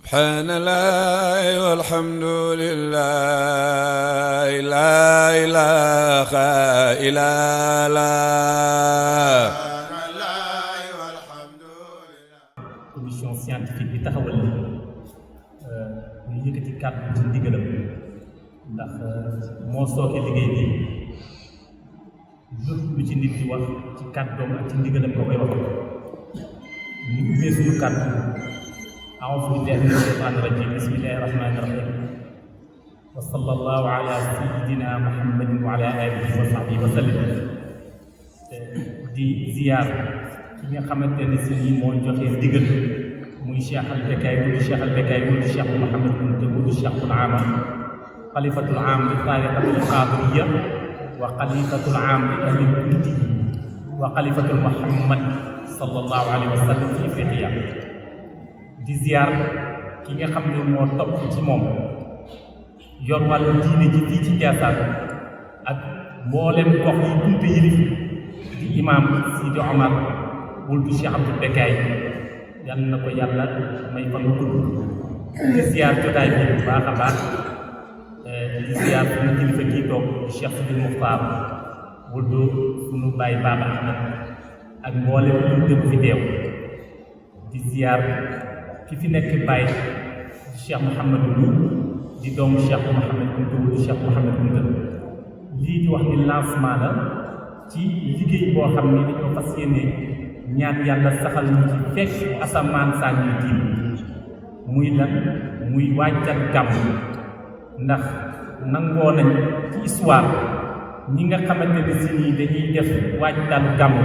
سبحان الله والحمد لله لا إله إلا الله. commission scientifique bi taxawal li ñu yëkkati kàddu ci ndigalam ndax moo sooke liggéey bi lépp lu ci nit di wax ci kàddoom ak ci ndigalam ko koy wax ñu ubbee suñu kàddu a'uuzu billaahi mina shaytaani rajiim bismillaahi rahmaani rahiim wa sallallaahu alaa sayyidinaa muhammadin wa alaa aalihi wa sahbihi wa sallam di ziyaar ki nga xamante ne si nii moo joxee ndigal muy Cheikh al Becaye mu di Cheikh al Becaye mu di Cheikh Mouhamed Kounta mu di Cheikhul Aam xalifatul aam li taarixatul qaadiriya wa xalifatul aam li ahli kunti wa xalifatul Muhammad sallallahu alayhi wa sallam fi Ifriqiya di ziar ki nga xam ne moo topp ci moom yor wàllu diine ji fii ci Ndiassane ak mboolem gox yi Kunta yilif di imaam Sidi Omar wuldu Cheikh Abdou Becaye yal na ko yàlla may fan wu gudd di ziar jotaay bi bu baax a baax di ziar suñu kilifa kii toog di Cheikh Sidil Muxtaar wuldu suñu baay Baaba Ahmad ak mboolem ñu dëkk fi teew di ziar ki fi nekk baay di Cheikh Mouhamadou Lu di doomu Cheikh Mouhamed Kounta wuldu Cheikh Mouhamed Kounta lii di wax ni lancement la ci liggéey boo xam ni dañoo fas yéene ñaan yàlla saxal ñu ci fekk asamaan saa ñuy tiim muy lan muy waajal gàmm ndax nangoo nañ ci histoire ñi nga xamante ne si nii dañuy def waajal gàmm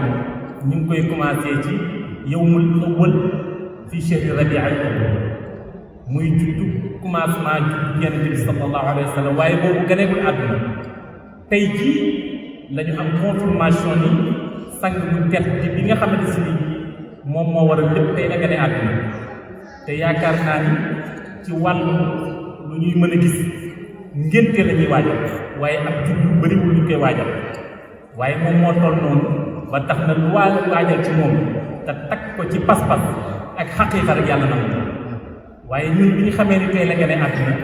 ñu ngi koy commencé ci yawmul awwal fi shahri rabi'il awwal muy juddu commencement juddu Yonent bi sallallahu alayhi wa sallam waaye boobu ganeegul àdduna tey jii lañu am confirmation ni sang bu tedd bi nga xamante si ni moom moo war a lépp tey la gane àdduna te yaakaar naa ni ci wàllu lu ñuy mën a gis ngénte la ñuy waajal waaye ak juddu bëriwul ñu koy waajal waaye moom moo toll noonu ba tax na lu waajal ci moom te takk ko ci pas-pas ak xaqiiqa rek yàlla na ko waaye ñun bi ñu xamee ni tey la gane àdduna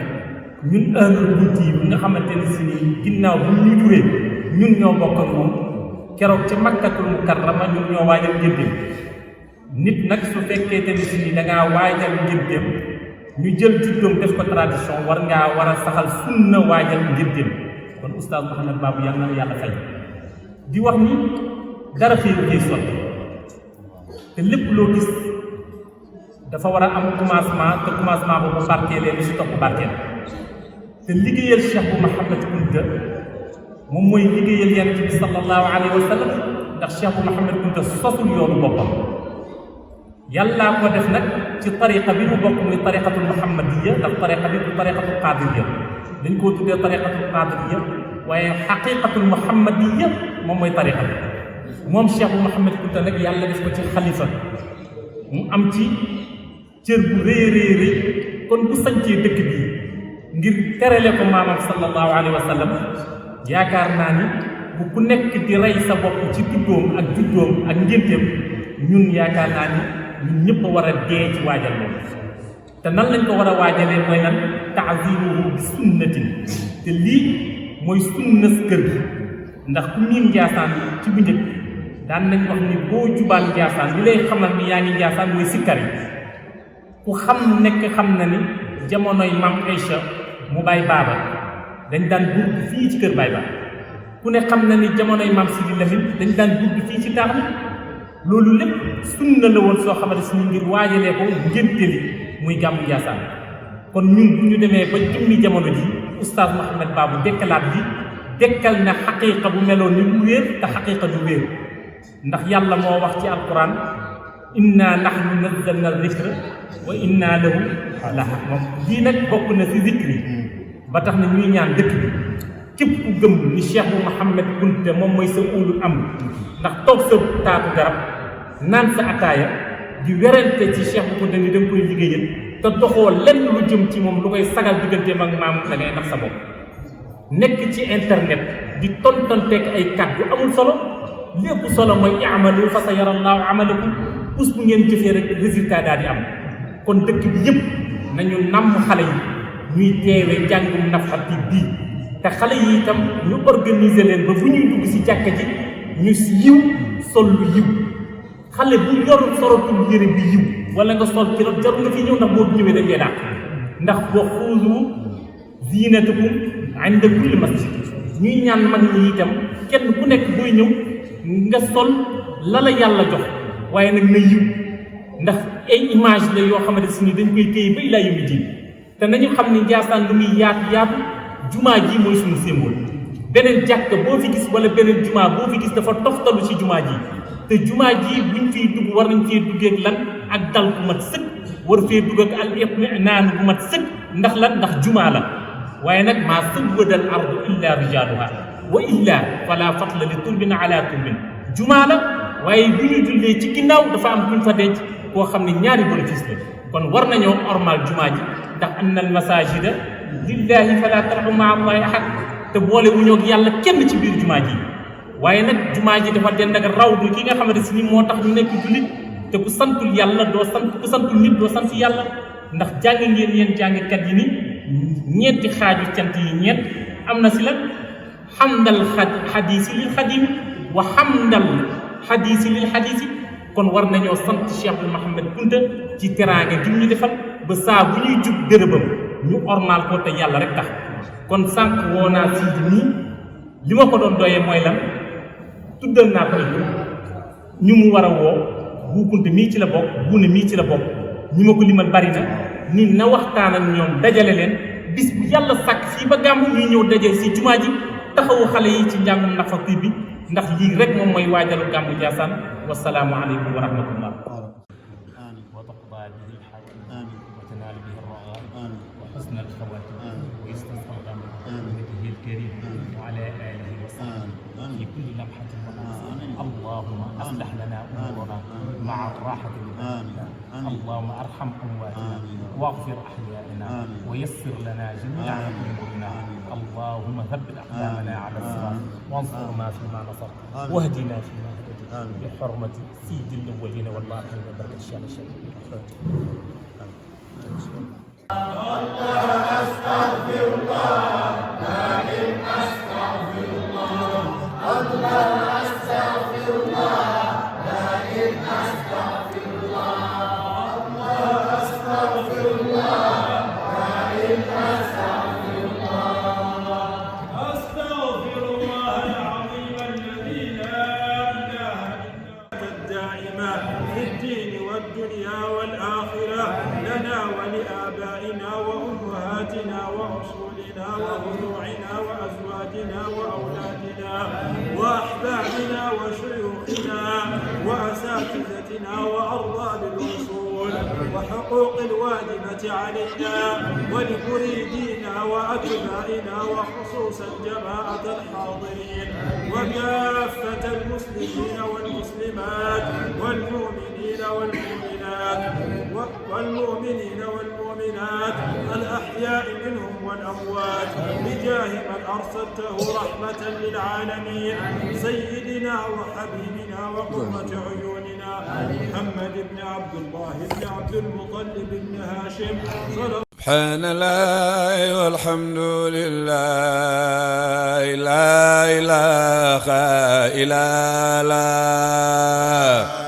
ñun Ahlul Bayti yi bi nga xamante ni si ni ginnaaw bu ñu juree ñun ñoo bokk ak moom keroog ci Makkatul Mukarrama ñun ñoo waajal ngénteem nit nag su fekkee te ni si ni da ngaa waajal ngénteem ñu jël juddoom def ko tradition war ngaa war a saxal sunna waajal ngénteem kon oustaz Mouhamed Babou yàlla na yàlla fay di wax ni dara fii koy sotti te lépp loo gis dafa war a am commencement te commencement boobu barkeelee lu si topp barkeel te liggéeyal Cheikh bu Mouhamed Kounta moom mooy liggéeyal Yonent bi sallallahu alayhi wa sallam ndax Cheikh bu Mouhamed Kounta sosul yoonu boppam yàllaa ko def nag ci tariqa bi mu bokk muy tariqatul muhammadiya ndax tariqa bi du tariqatul qaadiriya dañ koo tuddee tariqatul qaadiriya waaye xaqiqatul muhammadiya moom mooy tariqa bi moom Cheikh bu Mouhamed Kounta nag yàlla def ko ci xalifa mu am ci cër bu rëy kon bu sañcee dëkk bi ngir terale ko maamam sallallahu alayhi wa sallam yaakaar naa ni bu ku nekk di rey sa bopp ci tuddoom ak juddoom ak ngénteem ñun yaakaar naa ni ñun ñëpp a war a dee ci waajal loolu te nan lañ ko war a waajalee mooy lan ta'zimuhu bi sunnatin te lii mooy sunnas kër gi ndax ku miin Njaasaan ci bu njëkk daan nañ wax ni boo jubaan Njaasaan li lay xamal ni yaa ngi Njaasaan mooy sikkar yi ku xam nekk xam na ni jamonoy maam Aïcha mu Baay Baaba dañ daan burd fii ci kër Baay Ba ku ne xam na ni jamonoy maam Sidi Lamine dañ daan burd fii ci taax bi loolu lépp sunna la woon soo xamante si ngir waajalee ko ngénte li muy gàmmu Njaasaan kon ñun bu ñu demee ba jëmmi jamono ji oustaz Mouhamed Babou dekkalaat bi dekkal na xaqiiqa bu meloon ni lu wéer te xaqiiqa du wéer ndax yàlla moo wax ci alquran inna nahnu nazzalna dhikra wa inna lahu lahafidun lii nag bokk na si zikri ba tax na ñuy ñaan dëkk bi képp ku gëm ni Cheikh bu Mouhamed Kounta moom mooy sa ulul am ndax toog sa taatu garab naan sa ataaya di werante ci Cheikh bu Kounta ni da nga koy liggéeyal te doxoo lenn lu jëm ci moom lu koy sagal digganteem ak maam da ngay nax sa bopp nekk ci internet di tontonteeg ay kàddu amul solo lépp solo mooy i'malu fa sayara Allahu amalakum us bu ngeen jëfee rek résultat daal di am kon dëkk bi yëpp nañu namm xale yi ñuy teewee njàngum nafxati bii te xale yi itam ñu organiser leen ba bu ñuy dugg si jàkka ji ñu yiw sol lu yiw xale bu yorul sorotul yére bi yiw wala nga sol kilo jarul nga fi ñëw ndax boo ñëwee dañ lay dàq ndax wa xuuzu zinatakum inda kulli masjid ñuy ñaan mag ñi itam kenn ku nekk booy ñëw nga sol la la yàlla jox waaye nag na yiw ndax ay image la yoo xamante si ni dañ koy téye ba ilaa yawmi diin te nañu xam ni Njaasaan lu muy yaatu jumaa ji mooy suñu symbole beneen jàkk boo fi gis wala beneen jumaa boo fi gis dafa toftalu ci jumaa ji te jumaa ji buñ fiy dugg war nañ fee duggee ak lan ak dal bu mat sëkk war fee dugg ak al itminaan bu mat sëkk ndax lan ndax jumaa la waaye nag maa sawwada al ardu illa rijaaluha wa illa fala fatla li turbin ala turbin jumaa la waaye bu ñu jullee ci ginnaaw dafa am kuñ fa denc koo xam ne ñaari bénéfice la kon war nañoo ormal jumaa ji ndax anna al masajida lillahi fala tad'u ma'a allahi ahad te boole wu ñoog yàlla kenn ci biir jumaa ji waaye nag jumaa ji dafa dend ak rawdu ki nga xamante si ni moo tax ñu nekk jullit te ku santul yàlla doo sant ku santul nit doo sant yàlla ndax jàng ngeen yéen jàngkat yi ni ñeenti xaaju cant yi ñeent am na si la xamdal xadiisi lil xadimi wa xamdal xadiisi lil xadiisi kon war nañoo sant Cheikh Mouhamed Kounta ci teraanga gi ñu defal ba saa bu ñuy jub bérébam ñu ormal ko te yàlla rek tax kon sànq woo naa Sidi nii li ma ko doon doyee mooy lan tuddal naa ko ñu mu war a woo Bu Kounta mii ci la bokk Buune mii ci la bokk ñi ma ko limal bari na ni na waxtaan ak ñoom dajale leen bis bu yàlla sàkk fii ba gàmmu ñuy ñëw daje si jumaa ji taxawu xale yi ci njàngum nafati bi ndax lii rek moom mooy waajalu gàmmu Njaasaan wasalaamu aleykum wa rahmatullah wa taqda bihi alxaaj wa tanaal bihi arragaa wa xusna alxawaatim wa yastasqa bihi alkarim wa ala alihi wa sahbihi fi kulli lamhatin wa nafsin allahuma aslih lana umurana maa raxati lidina اللهم ارحم امواتنا واغفر احيائنا ويسر لنا جميع امورنا اللهم ثبت اقدامنا على الصراط وانصرنا فيما نصرت واهدنا فيما هديت بحرمه سيد الاولين والاخرين وبركه الشان الشريف الله استغفر الله لكن استغفر الله الله استغفر الله لكن استغفر الله أستغفر الله لكن أستغفر الله أستغفر الله العظيم الذي لا إله إلا الدائمة في الدين والدنيا والآخرة لنا ولآبائنا وأمهاتنا وأصولنا وفروعنا وأزواجنا وأولادنا وأحبابنا وشيوخنا وأساتذتنا وأرباب الأصول وحقوق الواجبة علينا ولمريدينا وأتباعنا وخصوصا جماعة الحاضرين وكافة المسلمين والمسلمات والمؤمنين والمؤمنات الأحياء منهم والأموات بجاه من أرسلته رحمة للعالمين سيدنا وحبيبنا وقرة عيوننا محمد بن عبد الله بن عبد المطلب بن هاشم سبحان الله والحمد لله لا إله إلا الله